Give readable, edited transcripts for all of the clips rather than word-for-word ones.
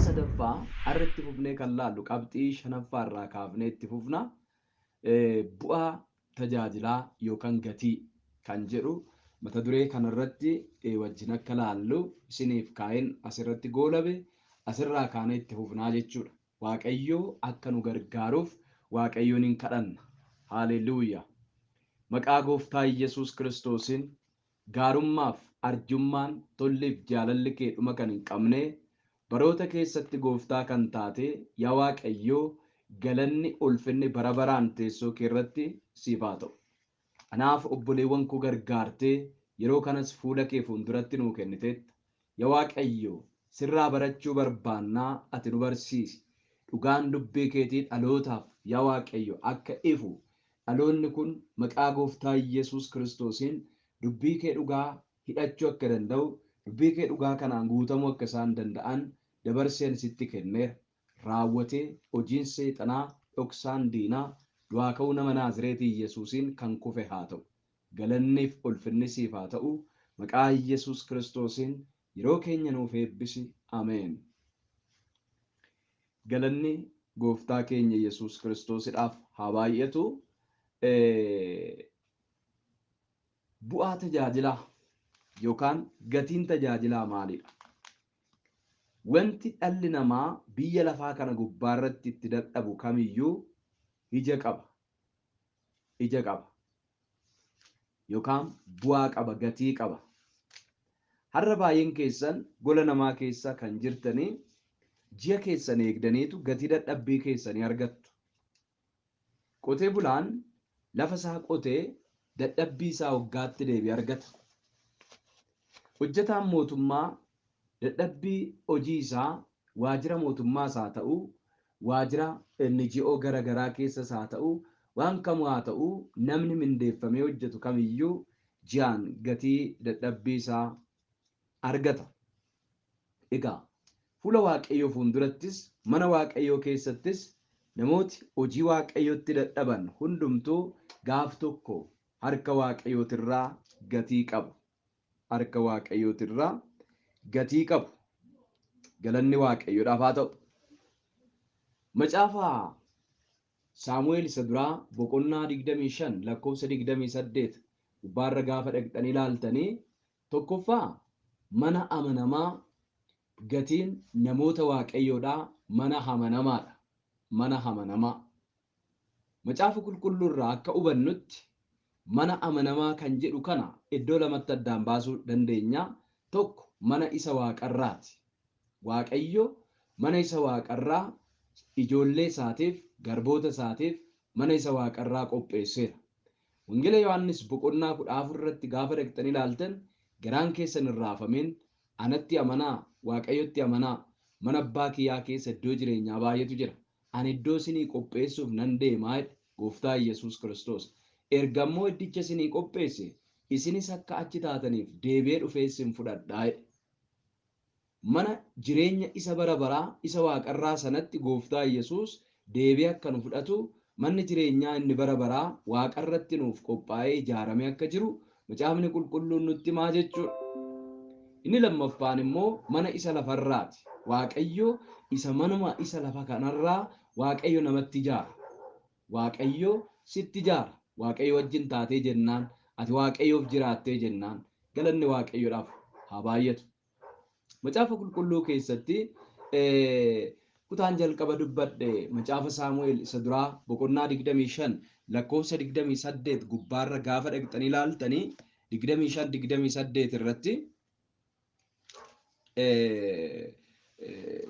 Kutaa sadaffaa har'a itti fufnee kan laallu qabxii shanaffaa irraa kaafnee itti fufna. Bu'aa tajaajilaa yookaan gatii kan jedhu mata duree kanarratti wajjin akka laallu isiniif kaa'een asirratti goolabe, asirraa kaanee itti fufnaa jechuudha. Waaqayyoo akka nu gargaaruuf Waaqayyoon hin kadhanna. Haaleluuyaa. Maqaa Gooftaa Yesuus Kiristoosiin, gaarummaaf arjummaan, tolliif jaalalli kee dhuma kan hin qabne, baroota keessatti Gooftaa kan taate yaa Waaqayyoo, galanni ulfinni bara baraan teessoo kee irratti siif haa ta'u. Anaaf obboleewwan koo gargaartee yeroo kanas fuula kee fuulduratti nuu kenniteetta. Yaa Waaqayyo, sirraa barachuu barbaannaa, ati nu barsiisi. Dhugaan dubbii keetii dhalootaaf, yaa Waaqayyo, akka ifu, dhaloonni kun maqaa Gooftaa Yesuus Kiristoosiin dubbii kee dhugaa hidhachuu akka danda'u, dubbii kee dhugaa kanaan guutamuu akka isaan danda'an dabarseen sitti kenneera. Raawwatee hojiin seexanaa, dhoksaan diinaa, du'aa ka'uu nama Naazireetii Yesuusiin kan kufe haa ta'u. Galanniif ulfinni siif haa ta'u. Maqaa Yesuus Kiristoosiin yeroo keenya nuuf eebbisi. Ameen. Galanni Gooftaa keenya Yesuus Kiristoosidhaaf haa baay'atu. Bu'aa tajaajilaa yookaan gatiin tajaajilaa maalidha? Wanti dhalli namaa biyya lafaa kana gubbaarratti itti dadhabu kamiyyuu ija qaba. Ija qaba. Yookaan bu'aa qaba, gatii qaba. Har'a baay'een keessan gola namaa keessa kan jirtanii ji'a keessan eegdaniitu gatii dadhabbii keessanii argattu. Qotee bulaan lafa isaa qotee dadhabbii isaa waggaatti deebi'ee argata. Hojjetaan mootummaa dadhabbii hojii isaa waajjira mootummaas haa ta'u, waajjira NGO gara garaa keessas haa ta'u, waan kamuu haa ta'u, namni mindeeffamee hojjetu kamiyyuu ji'aan gatii dadhabbii isaa argata. Egaa fuula Waaqayyoo fuuldurattis, mana Waaqayyoo keessattis namooti hojii Waaqayyootti dadhaban hundumtuu gaaf tokko harka Waaqayyootirraa gatii qabu. Harka Waaqayyootirraa gatii qabu. Galanni Waaqayyoodhaaf haa ta'u. Macaafa Saamu'eel isa duraa boqonnaa 25 lakkoofsa 28 gubbaarra gaafa dhaqxanii ilaaltanii, tokkoffaa mana amanamaa, gatiin namoota Waaqayyoodhaa mana amanamaadha. Mana amanamaa. Macaafa Qulqulluu irraa akka hubannutti mana amanamaa kan jedhu kana iddoo lamatti addaan baasuu dandeenya. Tokko mana isa waaqarraati. Waaqayyo mana isa waaqarraa ijoollee isaatiif, garboota isaatiif mana isa waaqarraa qopheesseera. Wangeela Yohaannis boqonnaa 14 irratti gaafa dhaqxanii ilaaltan, garaan keessan hin raafamin, anatti amanaa, Waaqayyotti amanaa, mana abbaa kiyyaa keessa iddoo jireenyaa baay'eetu jira. Ani iddoo isinii qopheessuuf nan deemaa jedhe Gooftaa Yesuus Kiristoos. Erga immoo iddicha isinii qopheesse, isinis akka achi taataniif deebi'ee dhufee isin fudhadhaa jedhe. Mana jireenya isa bara baraa isa waaqarraa sanatti Gooftaa Yesuus deebi'ee akka nu fudhatu, manni jireenyaa inni bara baraa waaqarratti nuuf qophaa'ee ijaaramee akka jiru Macaafni Qulqulluun nutti himaa jechuudha. Inni lammaffaan immoo mana isa lafarraati. Waaqayyo isa manuma isa lafa kanarraa Waaqayyo namatti ijaara. Waaqayyo sitti ijaara. Waaqayyo wajjin taatee jennaan, ati Waaqayyoof jiraattee jennaan, galanni Waaqayyoodhaaf haa baay'atu. Macaafa Qulqulluu keessatti kutaan jalqaba dubbadhe Macaafa Saamu'eel isa duraa boqonnaa 25 lakkoofsa 28 gubbaarra gaafa dhaqxanii ilaaltanii, 25 28 irratti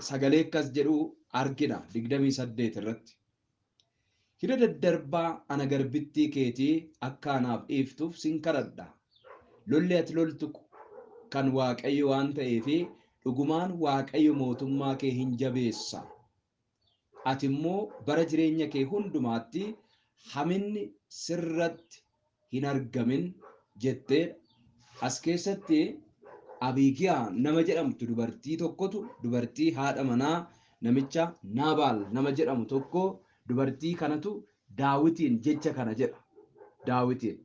sagalee akkas jedhu argina 28 irratti. Hidda daddarbaa ana garbittii keetii akka anaaf dhiiftuuf sin kadhadha. Lolli ati loltu kan Waaqayyo waan ta'eef, dhugumaan Waaqayyo mootummaa kee hin jabeessa. Ati immoo bara jireenya kee hundumaatti haminni sirratti hin argamin jetteedha. As keessatti Abiigiyaa nama jedhamtu dubartii tokkotu, dubartii haadha manaa namicha Naabaal nama jedhamu tokko, dubartii kanatu Daawitiin jecha kana jedha. Daawitiin.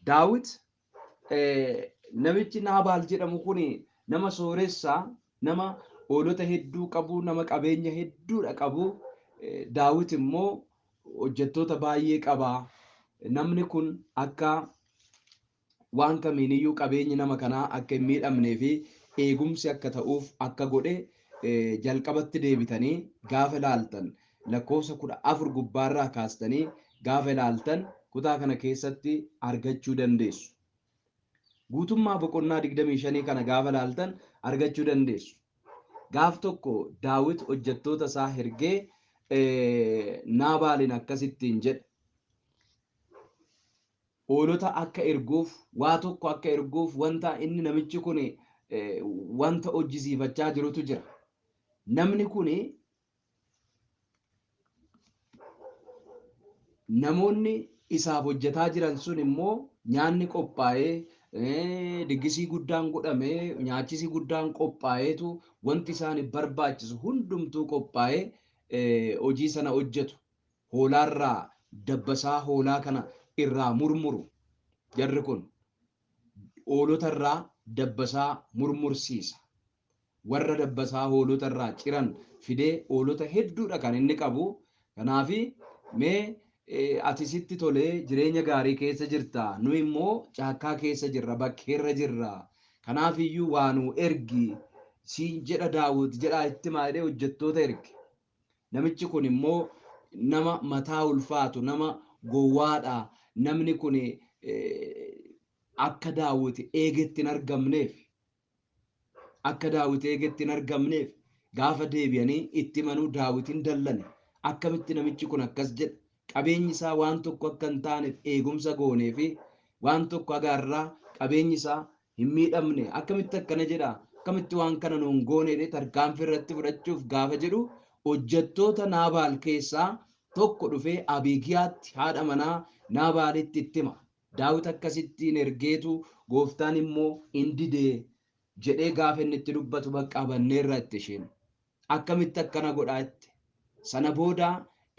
Daawit, namichi Naabaal jedhamu kun nama sooressa, nama Hoolota hedduu qabu, nama qabeenya hedduudha qabu. Daawit immoo hojjettoota baay'ee qaba. Namni kun akka waan kamiiniyyuu qabeenyi nama kanaa akka hin miidhamnee fi eegumsi akka ta'uuf akka godhe jalqabatti deebitanii gaafa ilaaltan lakkoofsa 14 gubbaarraa kaastanii gaafa ilaaltan kutaa kana keessatti argachuu dandeessu. Guutummaa boqonnaa 25 kana gaafa ilaaltan argachuu dandeessu. Gaaf tokko Daawit hojjettoota isaa ergee Naabaalin akkasittiin jedhe. Hoolota akka erguuf, waa tokko akka erguuf, wanta inni namichi kun wanta hojjisiifachaa jirutu jira. Namni kun namoonni isaaf hojjetaa jiran sun immoo nyaanni qophaa'ee, diggisii guddaan godhamee, nyaachisii guddaan qophaa'eetu wanti isaan barbaachisu hundumtuu qophaa'ee hojii sana hojjetu. Hoolaarraa dabbasaa hoolaa kana irraa murmuru. Jarri kun hoolotarraa dabbasaa murmursiisa. Warra dabbasaa hoolotarraa ciran fidee hoolota hedduudha kan inni qabu. Kanaafi mee ati sitti tolee jireenya gaarii keessa jirta, nu immoo caakkaa keessa jirra, bakkeerra jirra. Kanaafiyyuu waa nuu ergi siin jedha Daawit jedhaa itti himaa jedhee hojjettoota erge. Namichi kun immoo nama mataa ulfaatu, nama gowwaadha. Namni kun akka Daawit eegetti hin argamneef, akka Daawit eegetti hin argamneef gaafa deebi'anii itti himanuu Daawit hin dallane. Akkamitti namichi kun akkas jedha? Qabeenyi isaa waan tokko akka hin taaneef eegumsa goonee fi waan tokko agaarraa qabeenyi isaa hin miidhamne. Akkamitti akkana jedha? Akkamitti waan kana nuun goone jedhee tarkaanfii irratti fudhachuuf gaafa jedhu hojjettoota Naabaal keessaa tokko dhufee Abiigiyaatti haadha manaa Naabaalitti itti hima. Daawit akkasittiin ergeetu gooftaan immoo hin didee jedhee gaafa inni itti dubbatu bakka banneerra itti isheen. Akkamitti akkana godhaa itti. Sana booda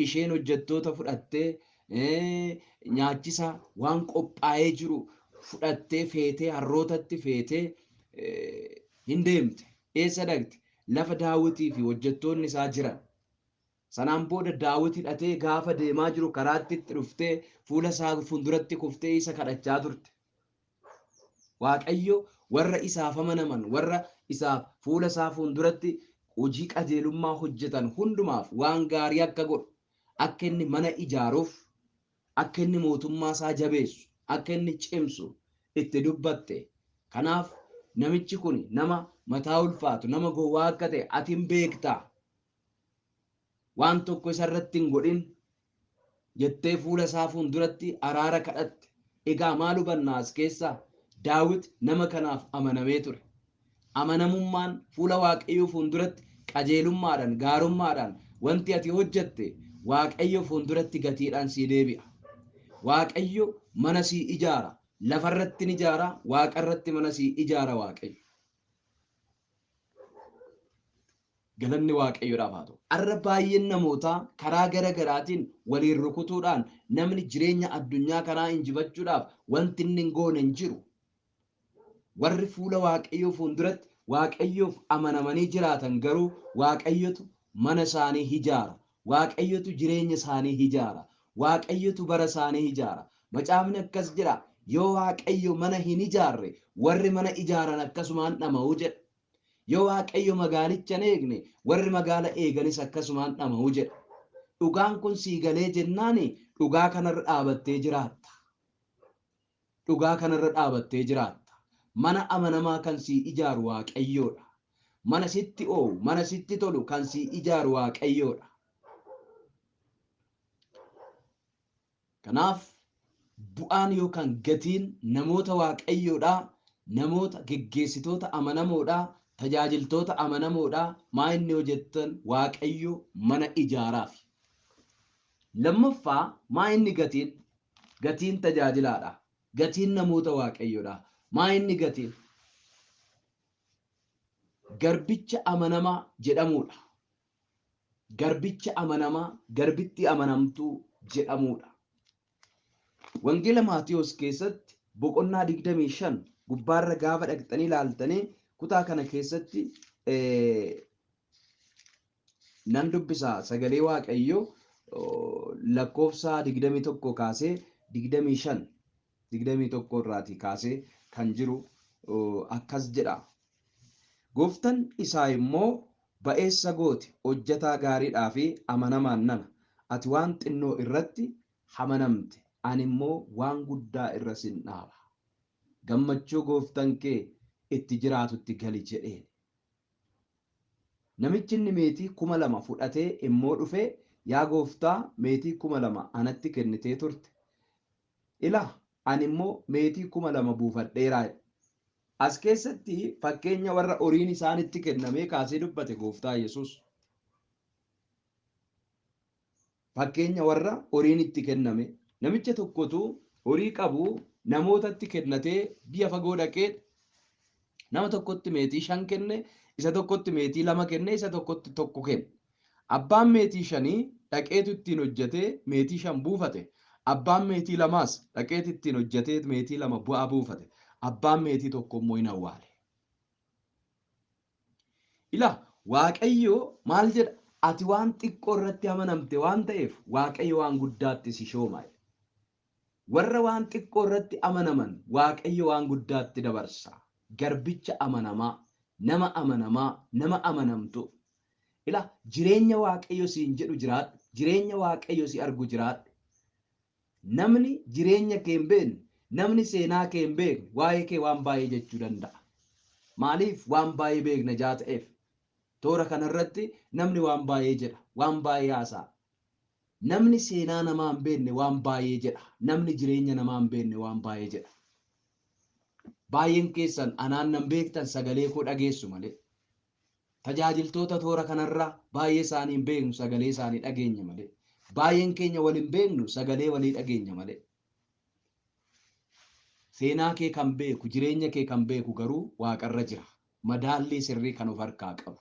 isheen hojjettoota fudhattee nyaachisa waan qophaa'ee jiru fudhattee feetee harrootatti feetee hin deemte. Eessa dhaqxe? Lafa Daawitii fi hojjettoonni isaa jiran. Sanaan booda Daawit hidhatee gaafa deemaa jiru karaatti itti dhuftee fuula isaa fuulduratti kuftee isa kadhachaa turte. Waaqayyo warra isaaf amanaman, warra isaaf fuula isaa fuulduratti hojii qajeelummaa hojjetan hundumaaf waan gaarii akka godhu, akka inni mana ijaaruuf, akka inni mootummaa isaa jabeessu, akka inni cimsu itti dubbatte. Kanaaf namichi kun nama mataa ulfaatu, nama gowwaa akka ta'e ati hin beektaa. Waan tokko isarratti hin godhin jettee fuula isaa fuulduratti araara kadhatte. Egaa maal hubannaa as keessaa? Daawit nama kanaaf amanamee ture. Amanamummaan fuula Waaqayyoo fuulduratti qajeelummaadhaan, gaarummaadhaan wanti ati hojjette Waaqayyo fuulduratti gatiidhaan sii deebi'a. Waaqayyo mana sii ijaara. Lafarratti ni ijaara, waaqarratti mana sii ijaara Waaqayyo. Galanni Waaqayyoodhaaf haa ta'u. Arra baay'een namootaa karaa gara garaatiin waliin rukutuudhaan namni jireenya addunyaa kanaa injifachuudhaaf wanti inni hin goone hin jiru. Warri fuula Waaqayyoo fuulduratti Waaqayyoof amanamanii jiraatan garuu Waaqayyotu mana isaanii ijaara. Waaqayyotu jireenya isaanii ijaara. Waaqayyotu bara isaanii ijaara. Macaafni akkas jedha, yoo Waaqayyo mana hin ijaarre warri mana ijaaran akkasumaan dhama'u jedha. Yoo Waaqayyo magaalicha hin eegne warri magaala eeganis akkasumaan dhama'u jedha. Dhugaan kun sii galee jennaani dhugaa kanarra dhaabattee jiraatta. Dhugaa kanarra dhaabattee jiraatta. Mana amanamaa kan sii ijaaru Waaqayyoodha. Mana sitti oowu, mana sitti tolu kan sii ijaaru Waaqayyoodha. Kanaaf bu'aan yookaan gatiin namoota Waaqayyoodhaa, namoota geggeessitoota amanamoodhaa, tajaajiltoota amanamoodhaa maa inni hojjettan Waaqayyo mana ijaaraaf. Lammaffaa maa inni gatiin? Gatiin tajaajilaadha. Gatiin namoota Waaqayyoodha. Maa inni gatiin? Garbicha amanamaa jedhamuudha. Garbicha amanamaa, garbitti amanamtuu jedhamuudha. Wangeela Maatiyos keessatti boqonnaa 25 gubbaarra gaafa dhaqxanii ilaaltanii kutaa kana keessatti Nan dubbisa sagalee Waaqayyoo lakkoofsa 21 kaasee 25 21 irraatii kaasee kan jiru akkas jedha. Gooftaan isaa immoo ba'eessa goote hojjetaa gaariidhaa fi amanamaan nana. Ati waan xinnoo irratti amanamte, ani immoo waan guddaa irra sin dhaaba. Gammachuu gooftaan kee itti jiraatutti gali jedheen. Namichi inni meetii 2000 fudhatee immoo dhufee, yaa gooftaa meetii 2000 anatti kennitee turte. Ilaa ani immoo meetii 2000 buufadheeraa. As keessatti fakkeenya warra horiin isaanitti kennamee kaasee dubbate gooftaa Yesuus. Fakkeenya warra horiin itti kenname. Namicha tokkotu horii qabu namootatti kennatee biyya fagoo dhaqee nama tokkotti meetii 5 kenne, isa tokkotti meetii 2 kenne, isa tokkotti 1 kenne. Abbaan meetii 5 dhaqeetu ittiin hojjetee meetii 5 buufate. Abbaan meetii 2s dhaqeetu ittiin hojjetee meetii 2 bu'aa buufate. Abbaan meetii 1 immoo hin awwaale. Ilaa Waaqayyo maal jedha? Ati waan xiqqoo irratti amanamte waan ta'eef Waaqayyo waan guddaatti si shooma. Warra waan xiqqoo irratti amanaman Waaqayyo waan guddaatti dabarsa. Garbicha amanamaa, nama amanamaa, nama amanamtu. Ilaa jireenya Waaqayyo siin jedhu jiraadhu, jireenya Waaqayyo si argu jiraadhu. Namni jireenya kee hin beekne, namni seenaa kee hin beekne waa'ee kee waan baay'ee jechuu danda'a. Maaliif waan baay'ee beekna jaa ta'eef? Toora kanarratti namni waan baay'ee jedha, waan baay'ee haasa'a. Namni seenaa namaa hin beekne waan baay'ee jedha. Namni jireenya namaa hin beekne waan baay'ee jedha. Baay'een keessan anaan nan beektan sagalee koo dhageessu malee. Tajaajiltoota toora kanarraa baay'ee isaanii hin beeknu sagalee isaanii dhageenya malee. Baay'een keenya wal hin beeknu sagalee walii dhageenya malee. Seenaa kee kan beeku, jireenya kee kan beeku garuu waaqarra jira. Madaallii sirrii kan of harkaa qabu.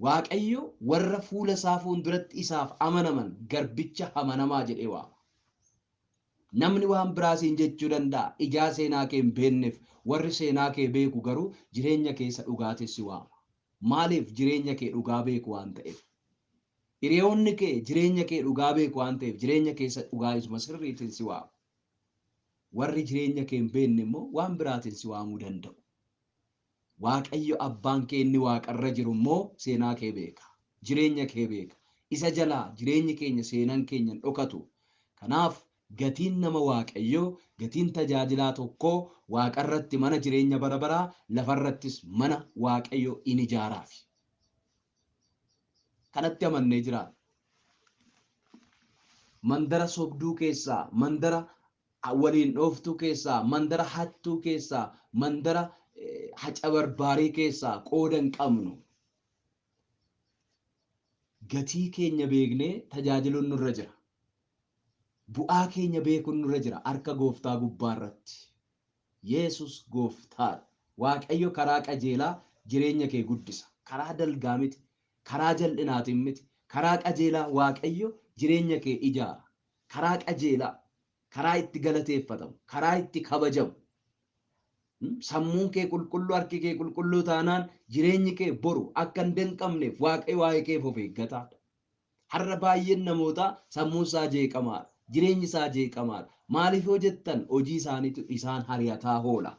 Waaqayyo warra fuula isaa fuulduratti isaaf amanaman garbicha amanamaa jedhee waama. Namni waan biraa siin jechuu danda'a. Ijaa seenaa kee hin beekneef warri seenaa kee beeku garuu jireenya keessa dhugaatiin si waama. Maaliif jireenya kee dhugaa beeku waan ta'eef? Hiriyoonni kee jireenya kee dhugaa beeku waan ta'eef jireenya keessa dhugaa isuma sirriitiin si waama. Warri jireenya kee hin beekne immoo waan biraatiin si waamuu danda'u. Waaqayyo abbaan kee inni waaqarra jiru immoo seenaa kee beeka. Jireenya kee beeka. Isa jalaa jireenyi keenya seenaan keenya hin dhokatu. Kanaaf gatiin nama Waaqayyoo, gatiin tajaajilaa tokkoo waaqarratti mana jireenya bara baraa, lafarrattis mana Waaqayyoo in ijaaraafi. Kanatti amannee jiraanna. Mandara sobduu keessaa, mandara waliin dhooftuu keessaa, mandara hattuu keessaa, mandara haca barbaarii keessaa qooda hin qabnu. Gatii keenya beeknee tajaajiluun nurra jira. Bu'aa keenya beekuun nurra jira harka gooftaa gubbaa irratti. Yesus gooftaadha. Waaqayyo karaa qajeelaa jireenya kee guddisa. Karaa dalgaa miti, karaa jal'inaatiin miti. Karaa qajeelaa Waaqayyo jireenya kee ijaara. Karaa qajeelaa, karaa itti galateeffatamu, karaa itti kabajamu. Sammuun kee qulqulluu, harki kee qulqulluu taanaan jireenyi kee boru akka hin danqamneef Waaqayyo waa'ee keef of eeggataadha. Har'a baay'een namootaa sammuun isaa jeeqamaadha. Jireenyi isaa jeeqamaadha. Maaliif yoo jettan hojii isaaniitu isaan ari'ataa oola.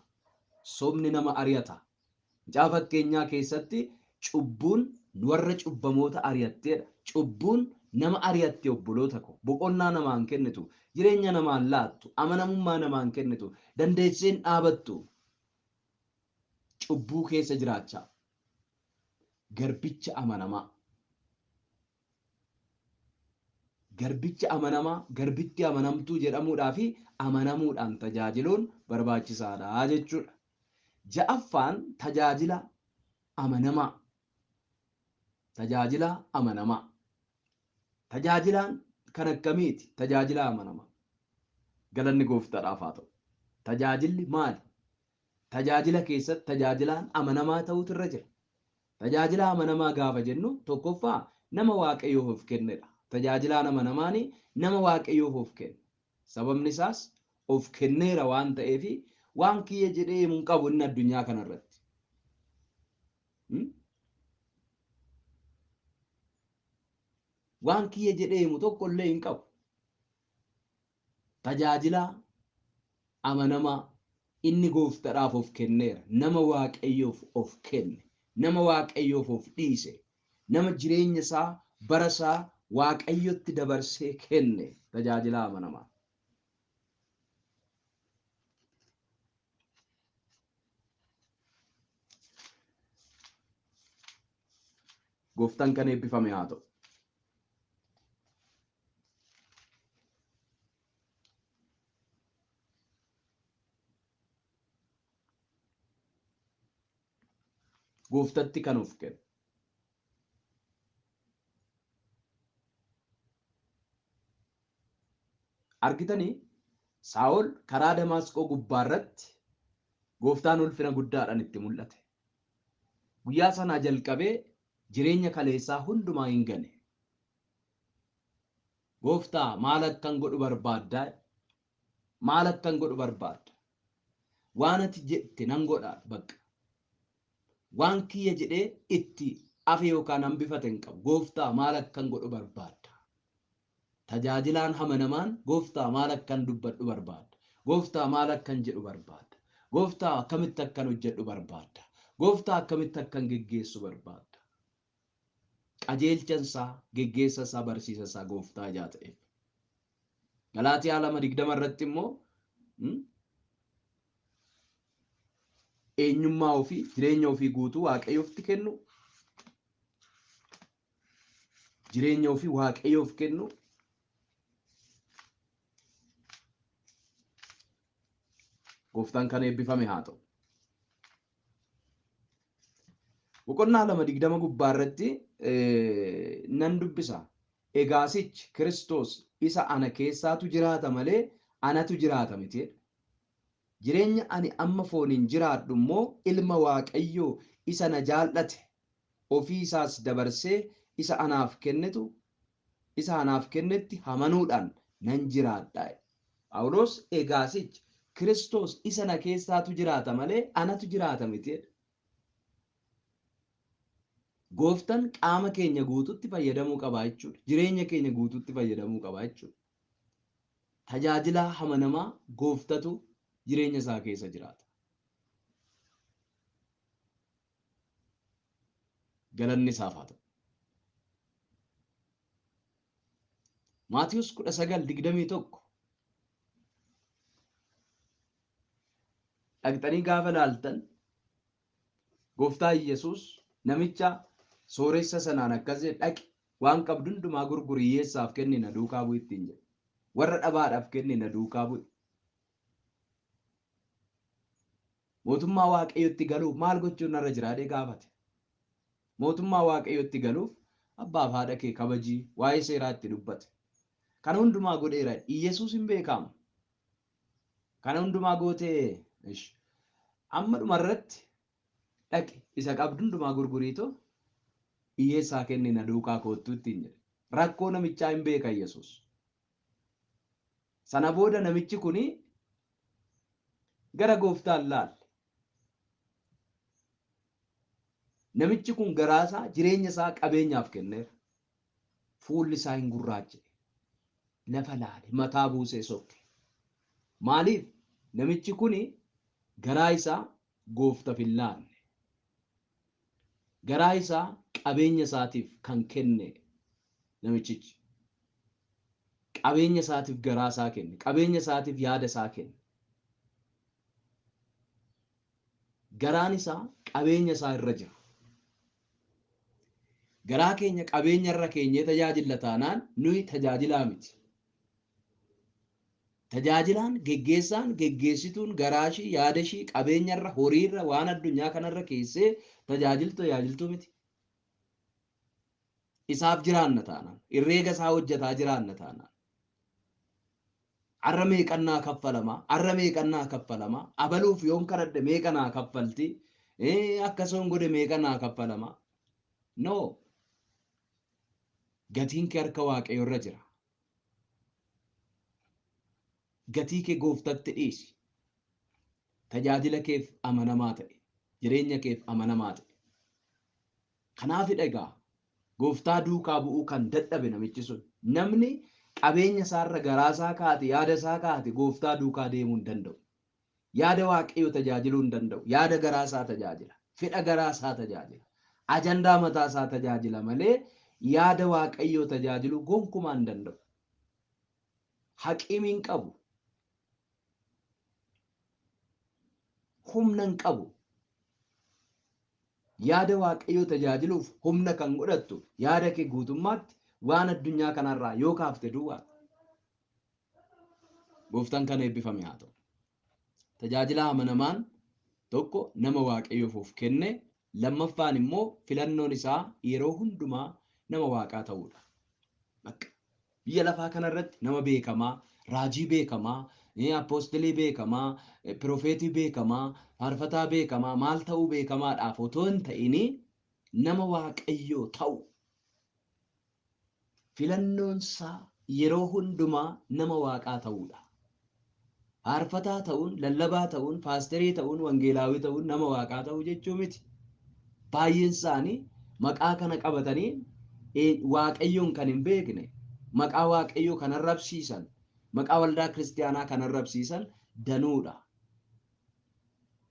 Sobni nama ari'ata. Mucaa fakkeenyaa keessatti cubbuun warra cubbamoota ari'atteedha. Cubbuun nama ari'atte obboloota ko. Boqonnaa namaan kennitu, jireenya namaan laattu, amanamummaa namaan kennitu, dandeesseen dhaabattu. Cubbuu keessa jiraachaa. Garbicha amanamaa. Garbicha amanamaa, garbitti amanamtuu jedhamuudhaa fi amanamuudhaan tajaajiluun barbaachisaadha jechuudha. Ja'affaan tajaajila amanamaa. Tajaajila amanamaa. Tajaajilaan kan akkamiiti? Tajaajila amanamaa. Galanni gooftaadhaaf haa ta'u. Tajaajilli maali? Tajaajila keessatti tajaajilaan amanamaa ta'utu irra jira. Tajaajila amanamaa gaafa jennu tokkoffaa nama Waaqayyoof of kennedha. Tajaajilaan amanamaani nama Waaqayyoof of kenne. Sababni isaas of kenneera waan ta'eef waan kiyya jedhee himu hin qabu inni addunyaa kanarratti. Waan kiyya jedhee himu tokko illee hin qabu. Tajaajilaa amanamaa inni gooftaadhaaf of kenneera. Nama Waaqayyoof of kenne. Nama Waaqayyoof of dhiise. Nama jireenya isaa bara isaa Waaqayyotti dabarsee kenne tajaajilaa amanamaa. Gooftaan kan eebbifame haa ta'u. Gooftatti kan of kenne. Argitanii Saa'ol karaa Damaasqoo gubbaarratti gooftaan ulfina guddaadhaan itti mul'ate. Guyyaa sanaa jalqabee jireenya kaleessaa hundumaa hin gane. Gooftaa maal akkan godhu barbaaddaa? Maal akkan godhu barbaadda? Waan ati jette nan godha bakka. Waan kiyya jedhee itti hafe yookaan hambifate hin qabu. Gooftaa maal akkan godhu barbaadda? Tajaajilaan amanamaan gooftaa maal akkan dubbadhu barbaadda? Gooftaa maal akkan jedhu barbaadda? Gooftaa akkamitti akkan hojjedhu barbaadda? Gooftaa akkamitti akkan geggeessu barbaadda? Qajeelchansaa, geggeessasaa, barsiisasaa gooftaa ijaa ta'eef. Galaatiyaa 2:20 irratti immoo eenyummaa ofii, jireenya ofii guutuu Waaqayyootti kennu, jireenya ofii Waaqayyoof kennu, gooftaan kan eebbifame haa ta'u. Boqonnaa 2:20 gubbaa irratti nan dubbisa. Egaasichi Kiristoos isa ana keessaatu jiraata malee anatu jiraata miti. Jireenya ani amma fooniin jiraadhu immoo ilma Waaqayyoo isa na jaallate ofii isaas dabarsee isa anaaf kennetu isa anaaf kennetti amanuudhaan nan jiraadha. Phaawulos egaasichi Kiristoos isa na keessaatu jiraata malee anatu jiraata miti. Gooftaan qaama keenya guututti fayyadamuu qaba jechuudha. Jireenya keenya guututti fayyadamuu qaba jechuudha. Tajaajilaa amanamaa gooftatu jireenya isaa keessa jiraata. Galanni isaaf haa ta'u. Maatiyus 19:21 dhaqxanii gaafa laaltan gooftaa Yesuus namicha sooressa sanaan akkas jedhe, dhaqi waan qabdu hundumaa gurguri hiyyeessaaf kenni na duukaa bu'i ittiin jedhe. Warra dhabaadhaaf kenni na duukaa bu'i. Mootummaa Waaqayyootti galuuf maal gochuun narra jira jedhee gaafate. Mootummaa Waaqayyootti galuuf abbaaf haadha kee kabajii waa'ee seeraa itti dubbate. Kana hundumaa godheera. Yesuus hin beekamu. Kana hundumaa gootee amma dhumarratti dhaqi isa qabdu hundumaa gurguriitoo hiyyeessaa kenni na duukaa koottuu ittiin jedhe. Rakkoo namichaa hin beeka Yesuus. Sana booda namichi kuni gara gooftaan laalle. Namichi kun garaasaa jireenya isaa qabeenyaaf kenneera. Fuulli isaa hin gurraacha'e. Lafa laale mataa buusee sokke. Maaliif? Namichi kuni garaa isaa gooftaaf hin laanne. Garaa isaa qabeenya isaatiif kan kenne namichichi. Qabeenya isaatiif garaa isaa kenne. Qabeenya isaatiif yaada isaa kenne. Garaan isaa qabeenya isaa irra jira. Garaa keenya qabeenya irra keenyee tajaajilla taanaan nuyi tajaajilaa miti. Tajaajilaan, geggeessaan, geggeessituun garaa ishii, yaada ishii qabeenya irra, horii irra, waan addunyaa kanarra keessee tajaajiltu tajaajiltuu miti. Isaaf jiraanna taanaan, herreega isaa hojjetaa jiraanna taanaan. Arra meeqannaa kaffalamaa, arra meeqannaa kaffalamaa, abaluuf yoon kadhadhe meeqanaa kaffalti, akkasoon godhe meeqanaa kaffalamaa. No. Gatiin kee harka Waaqayyo irra jira. Gatii kee gooftatti dhiisi. Tajaajila keef amanamaa ta'e. Jireenya keef amanamaa ta'e. Kanaafidha egaa Gooftaa duukaa bu'uu kan dadhabe namichi sun. Namni qabeenya isaarra garaa isaa kaa'ate, yaada isaa kaa'ate gooftaa duukaa deemuu hin danda'u. Yaada Waaqayyoo tajaajiluu hin danda'u. Yaada garaa isaa tajaajila. Fedha garaa isaa tajaajila. Ajandaa mataa isaa tajaajila malee yaada Waaqayyoo tajaajiluu gonkumaa hin danda'u. Haqiimii hin qabu. Humna hin qabu. Yaada Waaqayyoo tajaajiluuf humna kan godhattu yaada kee guutummaatti waan addunyaa kanarraa yoo kaafte duwwaa. Gooftaan kana eebbifame haa ta'u. Tajaajila amanamaan tokko nama Waaqayyoof of kenne, lammaffaan immoo filannoon isaa yeroo hundumaa nama Waaqaa ta'uudha. Bakka biyya lafaa kanarratti nama beekamaa, raajii beekamaa, appoostilii beekamaa, pirofeetii beekamaa, faarfataa beekamaa, maal ta'uu beekamaadhaaf otoo hin ta'in nama Waaqayyoo ta'u. Filannoon isaa yeroo hundumaa nama Waaqaa ta'uudha. Faarfataa ta'uun, lallabaa ta'uun, paasterii ta'uun, wangeelaawii ta'uun nama Waaqaa ta'uu jechuu miti. Baay'een isaanii maqaa kana qabatanii Waaqayyoon kan hin beekne, maqaa Waaqayyoo kan arrabsiisan, maqaa waldaa kiristiyaanaa kan arrabsiisan danuudha.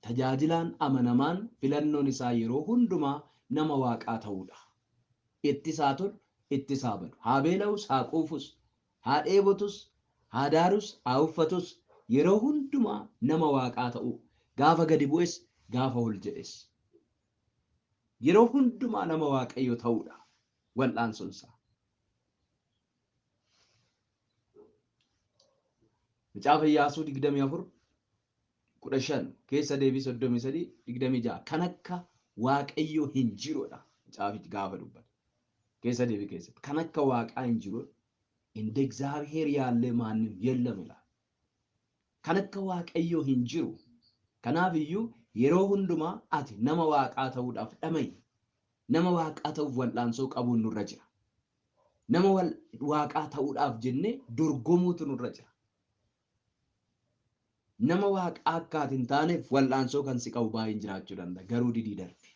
Tajaajilaan amanamaan filannoon isaa yeroo hundumaa nama Waaqaa ta'uudha. Itti isaa tolu, itti isaa badu. Haa beela'us, haa quufus, haa dheebotus, haa daarus, haa uffatus yeroo hundumaa nama Waaqaa ta'uu. Gaafa gadi bu'es, gaafa ol jedhes. Yeroo hundumaa nama Waaqayyoo ta'uudha wal'aansoon isaa. Macaafa Iyyaasuu 24:15 keessa deebii 33:26 kan akka Waaqayyoo hin jirudha. Macaafichi gaafa dubbatu. Keessa deebii keessatti kan akka Waaqaa hin jirudha. እንደ እግዚአብሔር ያለ ማንም የለም ይላል። Kan akka Waaqayyoo hin jiru. Kanaaf iyyuu yeroo hundumaa ati nama Waaqaa ta'uudhaaf dhama'i. Nama Waaqaa ta'uuf wal'aansoo qabuun nurra jira. Nama Waaqaa ta'uudhaaf jennee dorgomuutu nurra jira. Nama Waaqaa akka ati hin taaneef wal'aansoo kan si qabu baay'een jiraachuu danda'a. Garuu didii darbi.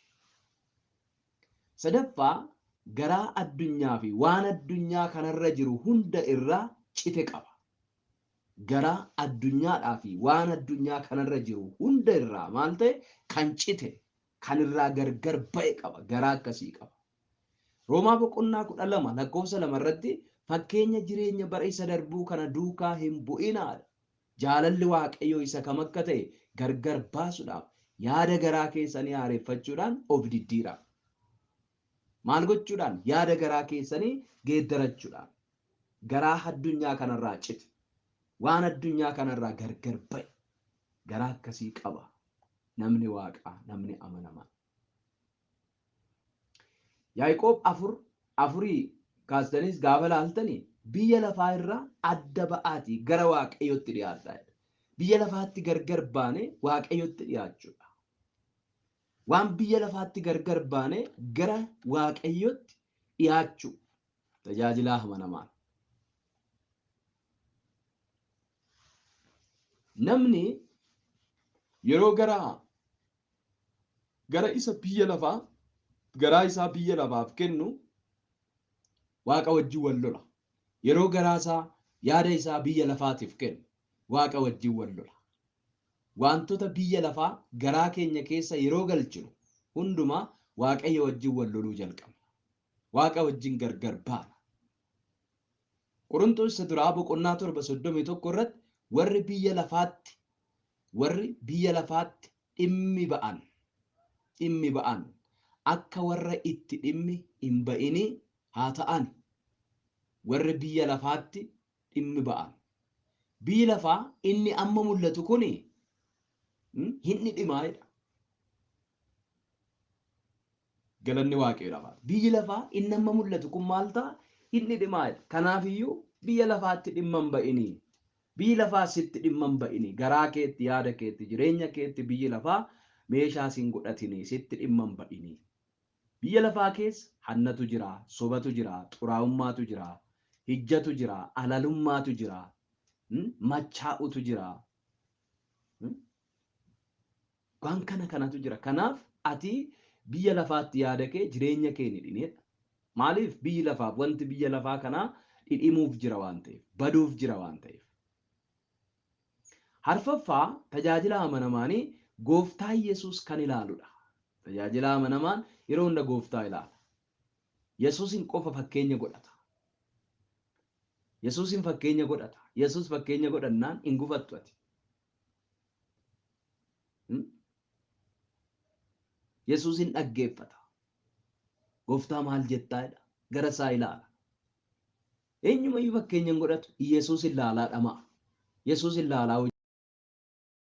Sadaffaa, garaa addunyaa fi waan addunyaa kanarra jiru hunda irraa cite qaba. Garaa addunyaadhaa fi waan addunyaa kanarra jiru hunda irraa maal ta'e kan cite, kan irraa gargar ba'e qaba. Garaa akkasii qaba. Roomaa boqonnaa 12 lakkoofsa 2 irratti fakkeenya jireenya bara isa darbuu kana duukaa hin bu'inaadha. Jaalalli Waaqayyoo isa kam akka ta'e gargar baasuudhaaf yaada garaa keessanii haareeffachuudhaan of diddiiraa. Maal gochuudhaan? Yaada garaa keessanii geeddarachuudhaan. Garaa addunyaa kanarraa cite, waan addunyaa kanarraa gargar ba'e garaa akkasii qaba namni Waaqaa, namni amanamaan. Yaaqoob 4:4 kaastaniis gaafa laaltanii biyya lafaa irraa adda ba'aatii gara Waaqayyootti dhiyaadhaa. Biyya lafaatti gargar baanee Waaqayyootti dhiyaachuudha. Waan biyya lafaatti gargar baanee gara Waaqayyootti dhiyaachuu tajaajilaa amanamaan. Namni yeroo gara isa biyya lafaa garaa isaa biyya lafaaf kennu Waaqa wajjin wal lola. Yeroo garaa isaa yaada isaa biyya lafaatiif kennu Waaqa wajjin wal lola. Wantoota biyya lafaa garaa keenya keessa yeroo galchinu hundumaa Waaqayyo wajjin wal loluu jalqabna. Waaqa wajjin gargar baana. Qorontoos isa duraa boqonnaa 7:31 irratti warri biyya lafaatti dhimmi ba'an akka warra itti dhimmi hin ba'inii haa ta'an. Warri biyya lafaatti dhimmi ba'an. Biyyi lafaa inni amma mul'atu kuni hin dhidhimaa'edha. Galanni Waaqayyoodhaaf. Biyyi lafaa inni amma mul'atu kun maal ta'a? Hin dhidhimaa'edha. Kanaafiyyuu biyya lafaatti dhimma hin ba'inii. Biyyi lafaa sitti dhimma hin ba'inii. Garaa keetti, yaada keetti, jireenya keetti biyyi lafaa meeshaa siin godhatinii sitti dhimma hin ba'inii. Biyya lafaa keessa hannatu jira, sobatu jira, xuraa'ummaatu jira, hijjatu jira, alalummaatu jira, machaa'utu jira. Waan kana kanatu jira. Kanaaf ati biyya lafaatti yaada kee, jireenya kee ni dhineedha. Maaliif biyyi lafaaf wanti biyya lafaa kanaa dhidhimuuf jira waan ta'eef, baduuf jira waan ta'eef. Arfaffaa, tajaajila amanamaanii gooftaa Yesuus kan ilaaludha. Tajaajila amanamaan yeroo hunda gooftaa ilaala. Yesuusin qofa fakkeenya godhata. Yesuusin fakkeenya godhata. Yesuus fakkeenya godhannaan hin gufattu ati. Yesuusin dhaggeeffata. Gooftaa maal jettaa jedha. Gara isaa ilaala. Eenyumayyuu fakkeenya hin godhatu. Yesuus ilaalaa dhama'a. Yesuus ilaalaa.